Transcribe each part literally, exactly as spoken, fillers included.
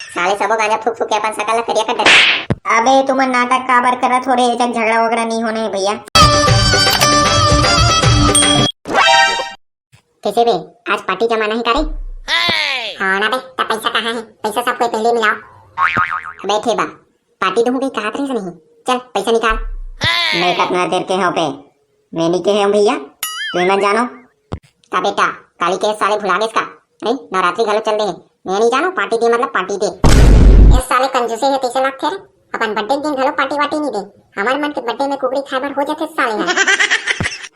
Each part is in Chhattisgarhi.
साले सबो गांजा फूक फूक के अपन शकल ला करिया कर देथे। अबे तुमन नाटक काबर करत हो रे? एजग झगड़ा वगड़ा नहीं होने हे भैया। कैसे बे, आज पार्टी जमा नहीं करे? हाँ ना बे, त पैसा कहाँ है? पैसा सब कोई पहले मिलाओ। अबे ठेबा, पार्टी दूंगी कहा थे नहीं? चल पैसा निकाल। मैं कतना देर के हूँ बे? मैं नहीं के हूँ भैया, तुम मत जानो। का बेटा, काली के साले भुला गेस का? नहीं, नवरात्रि घलो चल दे है। मैं नहीं जानो, पार्टी दे मतलब पार्टी दे। ये साले कंजूसे है, तैसे लगथे रे। अपन बर्थडे के दिन घलो पार्टी वार्टी नहीं दे। हमारे मन के बर्थडे में कुकड़ी खाए बर हो जाथे साले हा।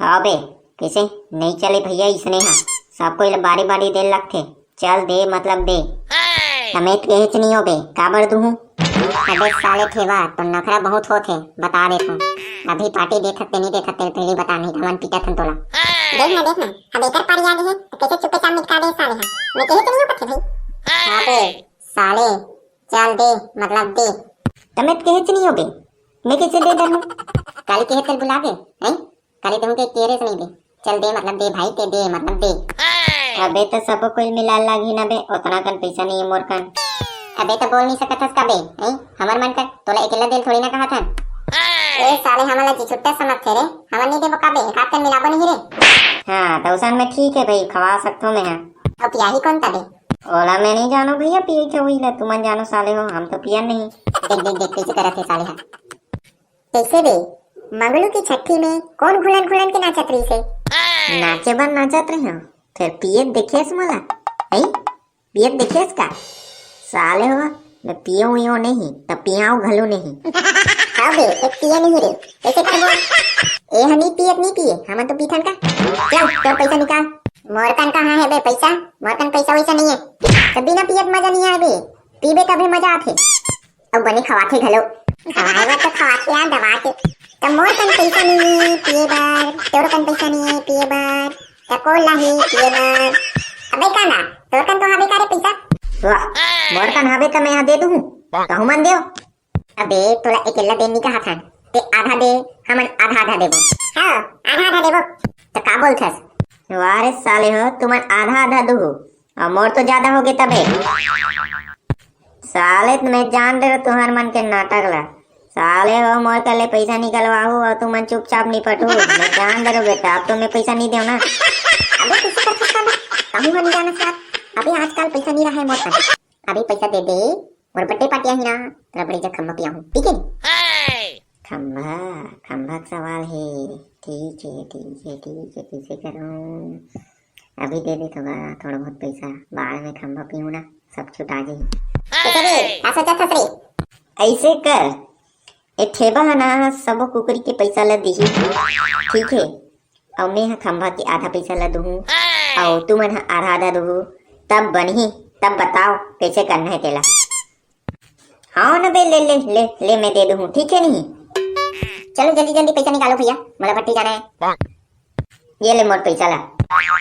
हाँ बे, कैसे नहीं चले भैया, इसने हा। सब कोई ला बारी बारी दे लगथे। चल दे मतलब दे। समेत के हिच नहीं हो बे, काबर दूहूं? अबे साले ठेबा, तो नखरा बहुत होत है, बता देत हूँ। अभी पार्टी देत हते नहीं देत हते, पहले बता, नहीं तो हमन पीटत हन तोला। देख ना, देख ना, अब एकर पारी आ गई है, तो कैसे चुपचाप निपटा दे साले हा। मैं कहे तो नहीं पथे भाई। हाँ बे, साले, चल दे, मतलब दे। तमें कहे नहीं हो बे, मैं कैसे दे दूँ? काली कहे तेल भुला गए, हैं? काली तुमके केरे से नहीं दे, चल दे मतलब दे भाई, ते दे मतलब दे। अबे तो सबको कुल मिला लागी ना बे, उतना कन पैसा नहीं है मोर कन। अबे तो बोल नहीं सकत हस का बे, हैं? हमर मन कर, तोला अकेला दिल थोड़ी ना कहा था। ए साले, हमन ला जी छुट्टा समझ थे रे, हमन नहीं देबो का बे, एक हाथ कन मिलाबो नहीं रे। हाँ, तो उसन में ठीक है भाई, खवा सकथो मैं, हाँ। अब पियाही कौन तबे? ओला मैं नहीं जानो भैया, पिए के हुई ला, तुमन जानो साले हो, हम तो पियन नहीं। देख, देख, देख, कैसे करत है साले हा। कैसे बे, मंगलू की छट्ठी में कौन घुलन घुलन के नाचत रही से? नाचे बर नाचत रही हूँ, फिर पिए देखेस मोला, हैं? पिए देखेस का? साले हो, मैं पिए हुई हूँ नहीं, तब पियाऊँ घलो नहीं। हाँ बे, एक पिए नहीं रे, कैसे करबो? ए हनी पिए नहीं पिए, हमन तो पीथन का। चल, तोर पैसा निकाल। मोर कन कहाँ है बे पैसा? मोर कन पैसा वैसा नहीं है। तो बिना पिए मजा नहीं आए बे, पीबे तभी मजा आथे। अउ बने खवाथे घलो। खवाए बर तो खवाथे यार, दबा के। त मोर कन पइसा नहीं है पिए बर, तोर कन पइसा नहीं है पिए बर, त कोन लाही पिए बर? अबे का ना, तोर कन तो हवे का रे पइसा? वाह, मोर कन हवे त मैं हा दे दूँ। कहूँ मन देव। अबे तोला अकेला दे नहीं कहा था, ते आधा दे, हमन आधा आधा देबो। हाँ, आधा आधा देबो। त का बोलथस? वाह रे साले हो, तुमन आधा आधा दूहू। अउ मोर तो ज्यादा हो गे तबे। साले, मैं जान डरो तुहर मन के नाटक ला। साले हो, मोर कले पइसा निकलवाहू अउ तुमन चुपचाप निपटहू। मैं जान डरो बेटा, अब तो मैं पइसा नहीं देव ना। अबे पइसा कर सकता ना, कहूँ हम जाना साथ। अबे आजकल पइसा नहीं रहा है मोर पास। अबे पइसा दे दे, मोर बर्थडे पार्टी आही ना, तेरा बड़े जा खम्भा पियाहूँ, ठीक है? खम्भा, खम्भा के सवाल है। ठीक है, ठीक है, ठीक है, कैसे करूँ? अभी दे दे थोड़ा, थोड़ा बहुत पैसा, बाद में खम्भा पीऊँ ना, सब छुटा जाही। कैसे रे? का सोचत हस रे? ऐसे कर, ए ठेबा ह ना सबो कुकरी के पैसा ला दिही, ठीक है? अउ मैं ह खम्भा के आधा पैसा ला दूहूँ, अउ तुमन ह आधा आधा दूहू, तब बनही, तब बताओ कैसे करना है तेला। हाँ ना बे, ले, ले, ले, ले, मैं दे दूँ, ठीक है नहीं? चलो जल्दी, जल्दी पैसा निकालो भैया, मोला भट्टी जाना है। ये ले मोर पैसा ला।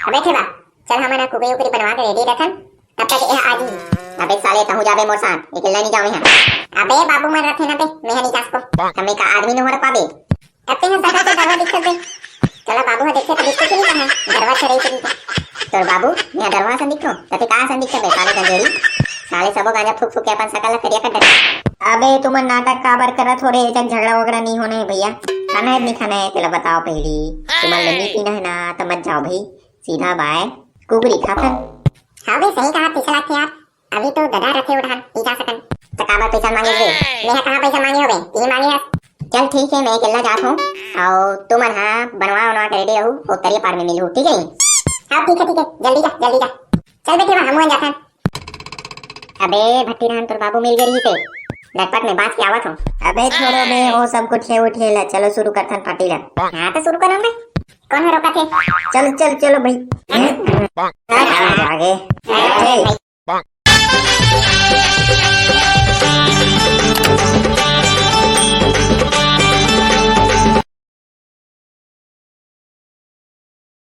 अबे ठेबा, चल हमन कुकरी उकरी बनवा के रेडी रखन, तब तक ये आ जी। अबे साले, तहूँ जाबे मोर साथ, अकेला नहीं जावे हैं। अबे बाबू मन रखे ना बे, मैं नहीं जा सको। हमें का आदमी नहीं हो रखा बे। अबे हम सदा से डरवा दिखत बे। चला बाबू ह देखे तो बिल्कुल नहीं कहा, डरवा से रही तो। तोर बाबू, मैं डरवा से दिखो, तते का से दिखत बे, साले गंजेड़ी। साले सबो गांजा फूक फूक के अपन शकल ला करिया कर देथे। अबे तुमन नाटक काबर करत हो रे? एजग झगड़ा वगड़ा नहीं होने हे भैया। खाना है नहीं खाना है, तेला बताओ पहली। तुमन ले नहीं पीना है ना, तो मत जाओ भाई, सीधा बाय। कुकरी खाथन। हाँ बे, सही कहा, पीछे लागथे यार। अभी तो ददा रथे उठान, नहीं जा सकन। तो काबर पैसा मांगे रे? मैं कहाँ पैसा मांगे हो बे? ये मांगे है। चल ठीक है, मैं अकेला जात हूँ। अउ तुमन हा बनवा उनवा के रेडी रहू, वो तरिया पार में मिलू, ठीक है? हाँ ठीक है, ठीक है, जल्दी जा, जल्दी जा। चल बेटे, वहाँ हम जाथन। अबे भट्टी रहन, तोर बाबू मिल गए रही थे। झटपट में बांच के आवत हूँ। अबे छोड़ो बे, वो सब कुछ है, उठे ला, चलो शुरू करथन पार्टी ला। हाँ तो शुरू करो बे। कौन है रोका थे? चलो, चलो, चलो भाई। आगे। ए,